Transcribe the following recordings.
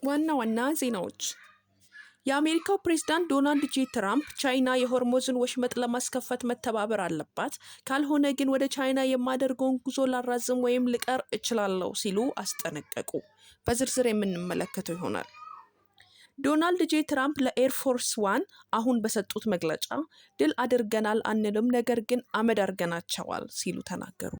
ዋና ዋና ዜናዎች፦ የአሜሪካው ፕሬዝዳንት ዶናልድ ጄ ትራምፕ ቻይና የሆርሙዝን ወሽመጥ ለማስከፈት መተባበር አለባት፣ ካልሆነ ግን ወደ ቻይና የማደርገውን ጉዞ ላራዝም ወይም ልቀር እችላለሁ ሲሉ አስጠነቀቁ። በዝርዝር የምንመለከተው ይሆናል። ዶናልድ ጄ ትራምፕ ለ Air Force One አሁን በሰጡት መግለጫ ድል አድርገናል አንልም፣ ነገር ግን አመድ አድርገናቸዋል ሲሉ ተናገሩ።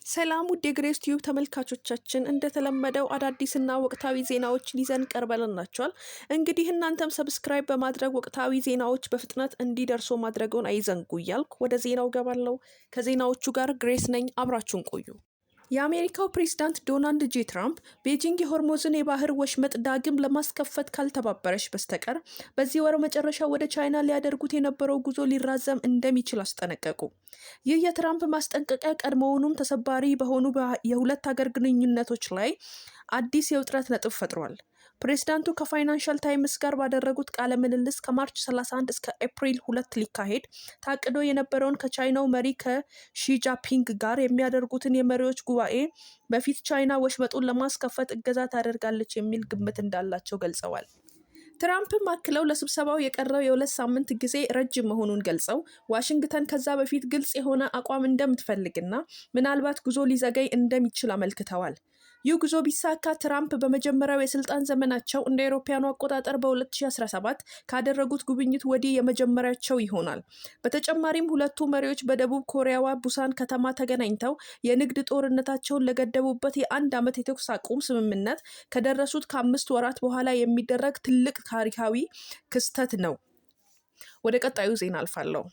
ሰላም ውድ የግሬስ ቲዩብ ተመልካቾቻችን፣ እንደተለመደው አዳዲስና ወቅታዊ ዜናዎችን ይዘን ቀርበንላችኋል። እንግዲህ እናንተም subscribe በማድረግ ወቅታዊ ዜናዎች በፍጥነት እንዲደርሱ ማድረግዎን አይዘንጉ እያልኩ ወደ ዜናው ገባለሁ። ከዜናዎቹ ጋር ግሬስ ነኝ፣ አብራችሁን ቆዩ። የአሜሪካው ፕሬዝዳንት ዶናልድ ጄ ትራምፕ ቤጂንግ የሆርሙዝን የባህር ወሽመጥ ዳግም ለማስከፈት ካልተባበረች በስተቀር በዚህ ወር መጨረሻ ወደ ቻይና ሊያደርጉት የነበረው ጉዞ ሊራዘም እንደሚችል አስጠነቀቁ። ይህ የትራምፕ ማስጠንቀቂያ ቀድሞውኑም ተሰባሪ በሆኑ የሁለት ሀገር ግንኙነቶች ላይ አዲስ የውጥረት ነጥብ ፈጥሯል። ፕሬዝዳንቱ ከፋይናንሻል ታይምስ ጋር ባደረጉት ቃለ ምልልስ ከ March 31 እስከ ኤፕሪል 2 ሊካሄድ ታቅዶ የነበረውን ከቻይናው መሪ ከሺ ጂንፒንግ ጋር የሚያደርጉትን የመሪዎች ጉባኤ በፊት ቻይና ወሽመጡን ለማስከፈት እገዛ ታደርጋለች የሚል ግምት እንዳላቸው ገልጸዋል። ትራምፕም አክለው ለስብሰባው የቀረው የ2 ሳምንት ጊዜ ረጅም መሆኑን ገልጸው ዋሽንግተን ከዛ በፊት ግልጽ የሆነ አቋም እንደምትፈልግና ምናልባት ጉዞ ሊዘገይ እንደሚችል አመልክተዋል። ይህ ጉዞ ቢሳካ ትራምፕ በመጀመሪያው የስልጣን ዘመናቸው እንደ አውሮፓውያኑ አቆጣጠር በ2017 ካደረጉት ጉብኝት ወዲህ የመጀመሪያቸው ይሆናል። በተጨማሪም ሁለቱ መሪዎች በደቡብ ኮሪያዋ ቡሳን ከተማ ተገናኝተው የንግድ ጦርነታቸውን ለገደቡበት የአንድ ዓመት የተኩስ አቁም ስምምነት ከደረሱት ከ5 ወራት በኋላ የሚደረግ ትልቅ ታሪካዊ ክስተት ነው። ወደ ቀጣዩ ዜና አልፋለሁ።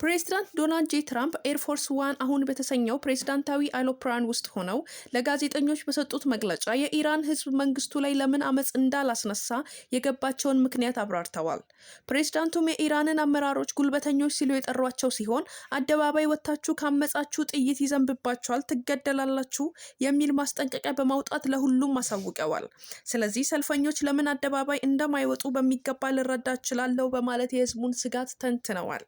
ፕሬዚዳንት ዶናልድ ጄ ትራምፕ Air Force One አሁን በተሰኘው ፕሬዚዳንታዊ አይሮፕላን ውስጥ ሆነው ለጋዜጠኞች በሰጡት መግለጫ የኢራን ሕዝብ መንግስቱ ላይ ለምን አመፅ እንዳላስነሳ የገባቸውን ምክንያት አብራርተዋል። ፕሬዚዳንቱም የኢራንን አመራሮች ጉልበተኞች ሲሉ የጠሯቸው ሲሆን አደባባይ ወጥታችሁ ካመጻችሁ ጥይት ይዘንብባችኋል፣ ትገደላላችሁ የሚል ማስጠንቀቂያ በማውጣት ለሁሉም አሳውቀዋል። ስለዚህ ሰልፈኞች ለምን አደባባይ እንደማይወጡ በሚገባ ልረዳ እችላለሁ በማለት የህዝቡን ስጋት ተንትነዋል።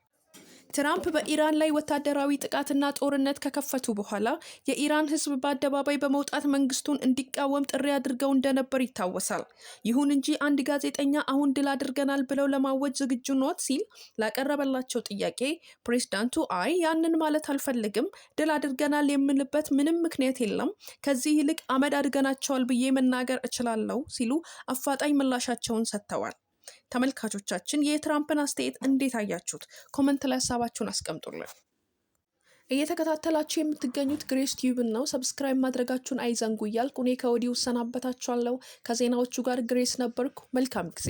ትራምፕ በኢራን ላይ ወታደራዊ ጥቃትና ጦርነት ከከፈቱ በኋላ የኢራን ሕዝብ በአደባባይ በመውጣት መንግስቱን እንዲቃወም ጥሪ አድርገው እንደነበር ይታወሳል። ይሁን እንጂ አንድ ጋዜጠኛ አሁን ድል አድርገናል ብለው ለማወጅ ዝግጁ ኖት ሲል ላቀረበላቸው ጥያቄ ፕሬዝዳንቱ አይ፣ ያንን ማለት አልፈልግም፣ ድል አድርገናል የምንልበት ምንም ምክንያት የለም፣ ከዚህ ይልቅ አመድ አድርገናቸዋል ብዬ መናገር እችላለሁ ሲሉ አፋጣኝ ምላሻቸውን ሰጥተዋል። ተመልካቾቻችን፣ የትራምፕን አስተያየት እንዴት አያችሁት? Comment ላይ ሀሳባችሁን አስቀምጡልን። እየተከታተላችሁ የምትገኙት ግሬስ ቲዩብን ነው። Subscribe ማድረጋችሁን አይዘንጉ እያልኩ እኔ ከወዲሁ እሰናበታችኋለሁ። ከዜናዎቹ ጋር ግሬስ ነበርኩ። መልካም ጊዜ።